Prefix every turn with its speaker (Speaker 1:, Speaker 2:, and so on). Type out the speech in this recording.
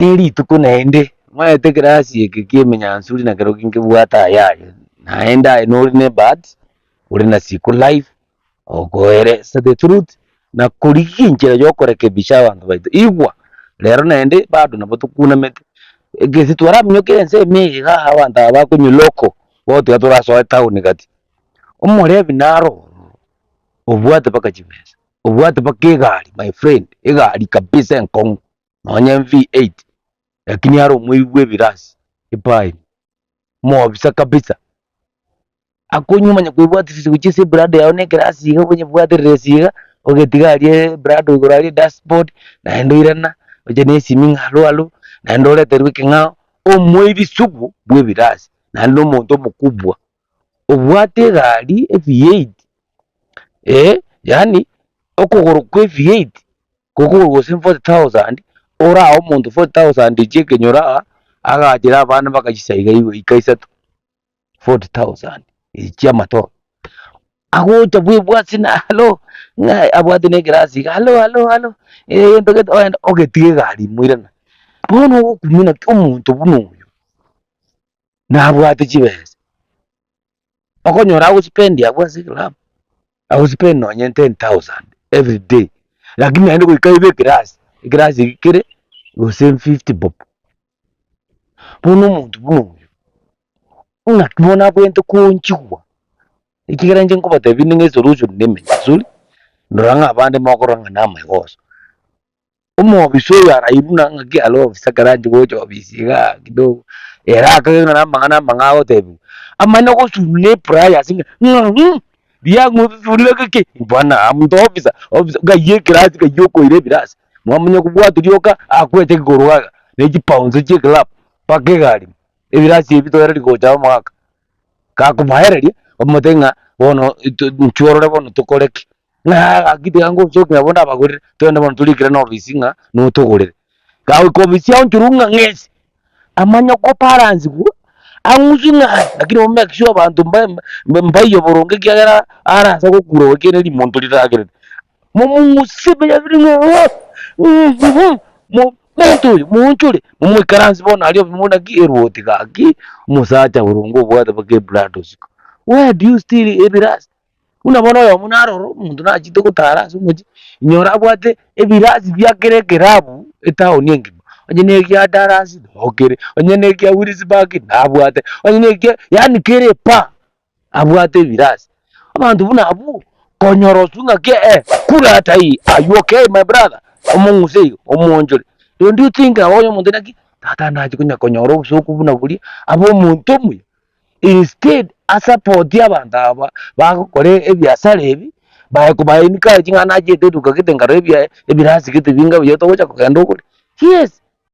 Speaker 1: Nerituko naende, omanyete ekerasi eke kia emenyansuri na kerokio nkebwate ayaye, naende aye nore na ebahati, ore na siku life, okoeresa the truth, na korigia enchera ya okorekebisha abanto baito. Igwa, rero naende bado nabo tokunamete, egesi twaraminyoka ensemo eye igaa abanto aba bakonywa local, bono tiga torasoe town gati. Omorebi naro ororo, obwate mpaka chibesa, obwate mpaka egari my friend, egari kabisa enkong'u. nonya V8, lakini are omoibi bw'ebirasi epaini, omobisa kabisa. Akonywa omanye koebwaterisia gochia ase ebrado yao na ekerasi iga onyebwatereresi iga, ogetiga aria ebrado igoro aria edashboard, naende oirana, oche na esimi ng'a alo alo, naende oreterwe ekeng'ao, omoibi sugu bw'ebirasi, naende na omonto omokubwa, obwate egari e V8, eh, yaani okogoro kwa e V8 Gokogwa gose 40,000, orae omonto 40,000 echi ekenyoro aa, agachere abana mpaka chisaiga igo ika isato, 40,000 echi chi'amatobe. Agocha bwebwatisi na halo, ng'a abwate na ekerasi iga halo halo halo, egento gete ogenda ogetiga egari imoirana. Bono ogokumia naki omonto buna oyo, nabwate chibesa. Okonyora agospendi abwo ase eclub, agospend nonye 10,000 every day, lakini naende goika aibe ekerasi, ekerasi eke kere gose 50 bob. Bono omonto buna oyo, ng'aki bono abwenerete koonchigwa? Ekiagera inche nkobatebia inde ng'a esolution nemenya suri, ndora ng'a abande mokorora ng'a namagoso. Omobisa oyo arairwe buna ng'aki are ofisa ekero anche gocha ofisi igaa kidogo, ere akage ng'a namang'ana amang'ao agotebiwa, amanye gosunwa na eprayas ng'a ng'a riria ang'usure gaki bwana am the officer, officer ng'ai ekerasi ng'ai okoira ebirasi, mwamanya kobwata rioka akwete igoro iga ne chibounce chia eclub mpaka egari, ebirasi ebi toereri gocha omogaka. Gakobaereria, bamotebie ng'a bono inchuo orore bono tokore ki. Ng'a gaki tiga ngosokia nabo ndabagorere, togende bono torikere na ofisi ng'a notogorere. Gagoika ofisi aonchorwe ng'a ng'esi, amanye kobalansigwa, ang'uswe ng'a aye, lakini o make sure abanto mba mba mbaiyo boronge ekiagera arase gokura goika ere rimonto riragerete. Momong'use buya bire ng'a mo monto oyo moonchore, momoikaransie bono aria obe buna ki erwoti gaki, omosacha boronge obwate mpaka ebrado isiko. Where do you steal ebirasi? Buna bono oyomo naroro, omonto nachete gotara ase omochie, inyora abwate ebirasi bia kera ekerabu etaoni engima, onye na egia Dallas noo kere, onye na ekia Wilsburg nabwate, onye na ekia yaani kera epaa abwate ebirasi. Abanto buna abwo, konyora oswe ng'aki eh, kura hata hii, are you okay my brother? Omong'use iga, omoonchore. Don't you think nabo onye omonto naki, tata nachi konya konyora obosoku buna boria, abe omonto omuya. Instead asapotie abanto aba bagokora ebiasara ebi, baye koba encourage ng'a nachiete eduka gete nkarora ebia ebirasi gete binga buya togocha kogenda ogore. Yes!